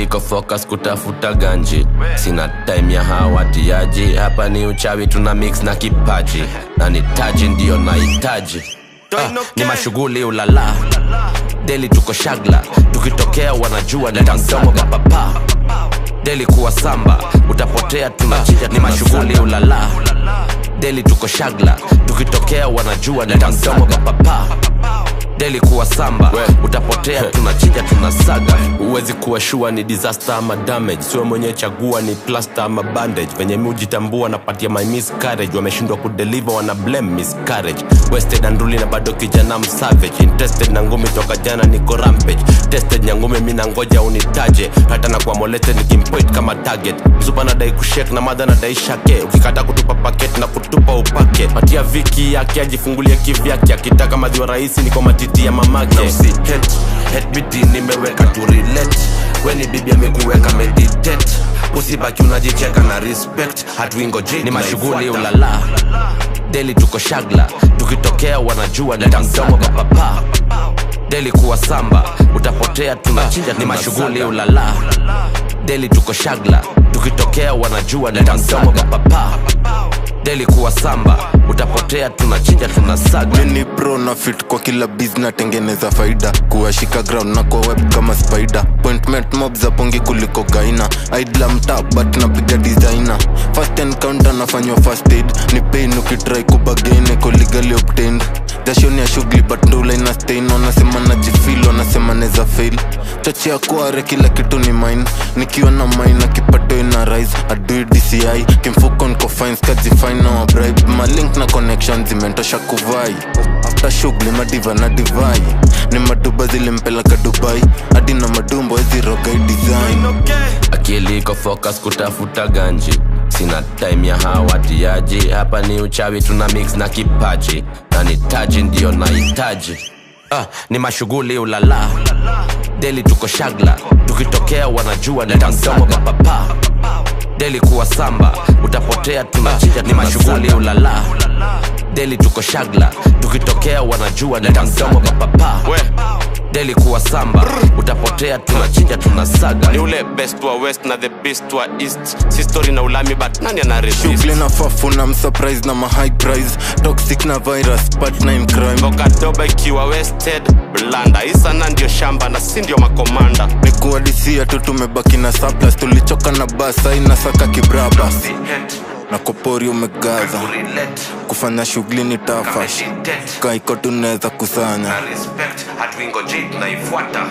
Akili iko focus kutafuta ganji, sina time ya hawatiaji. Hapa ni uchawi tuna mix na kipaji, na nitaji ndiyo nahitaji. Ah, ni mashughuli ulala, daily tuko shagla, tukitokea wanajua ni mdomo papapa. Daily kuwa samba, utapotea tunachinja. Ni mashughuli ulala, daily tuko shagla, tukitokea wanajua ni mdomo papapa. Daily kuwa samba, utapotea tunachinja tunasaga. Huwezi kuwa sure ni disaster ama damage, sio mwenye chagua ni plaster ama bandage. Venye mi hujitambua napatia my miscarriage, wameshindwa kudeliver wana blame miscarriage. Wasted and ruling na bado kijana msavage, interested na ngumi toka jana niko rampage. Tested nyangumi mi nangoja unitaje, hata na kwa molete nikimpoint kama target. Msupa nadai kushake na madha nadai shake, ukikata kutupa packet na kutupa upake. Patia viki yake ajifungulie kivyake, akitaka maziwa rahisi niko matiti ya mamake. Na usi hate, hate biti nimeweka to relate, weni bibi amekuweka meditate, usibaki unajicheka na respect, hatuingoje. Ni mashughuli ulala, daily tuko shagla, tukitokea wanajua ni mdomo papapa. Daily kuwa samba, utapotea tunachinja. Ni mashughuli ulala, daily tuko shagla, tukitokea wanajua ni mdomo papapa. Daily kuwa samba, utapotea tunachinja tunasaga. Mini pro na fit kwa kila biz, natengeneza faida, kuwashika ground na kwa web kama spider. Appointment mob za pongi kuliko gaina, idla mta but napiga designer. First encounter nafanywa first aid, ni pain ukitry kubagain eko legally obtained. Dashoni ya shughuli but ndula ina stain, wanasema najifeel, wanasema neza fail. Chochi ya kware kila kitu ni mine, nikiwa na mine na kipato ina rise. Adui DCI kimfuko niko fine, skajifine na wabribe. Malink na connection zimentosha kuvai. After shughuli madiva na divai, ni maduba zilimpeleka Dubai, hadi na madumbo eziroga design. Akili iko focus kutafuta ganji, sina time ya hawatiaji. Hapa ni uchawi tuna mix na kipaji, na nitaji ndiyo nahitaji. Ah, ni mashughuli ulala, daily tuko shagla, tukitokea wanajua ni mdomo papapa. Daily kuwa samba, utapotea tunachinja. Ni mashughuli ulala, daily tuko shagla, tukitokea wanajua ni mdomo papapa. Daily kuwa samba, utapotea tunachinja tunasaga. Ni ule best wa west na the beast wa east, si story na ulami but nani ana resist? Shughuli na fafu na msurprise na ma high price, toxic na virus partner in crime. Mboga ikiwa wasted blanda isana ndio shamba na si ndio makomanda. Ni kuadisia tu tumebaki na surplus, tulichoka na basa inasaka kibrabas na kopori umegaza kufanya shughuli ni tafash, kaiko tunaweza kusanya. Hatuingojei tunaifuata.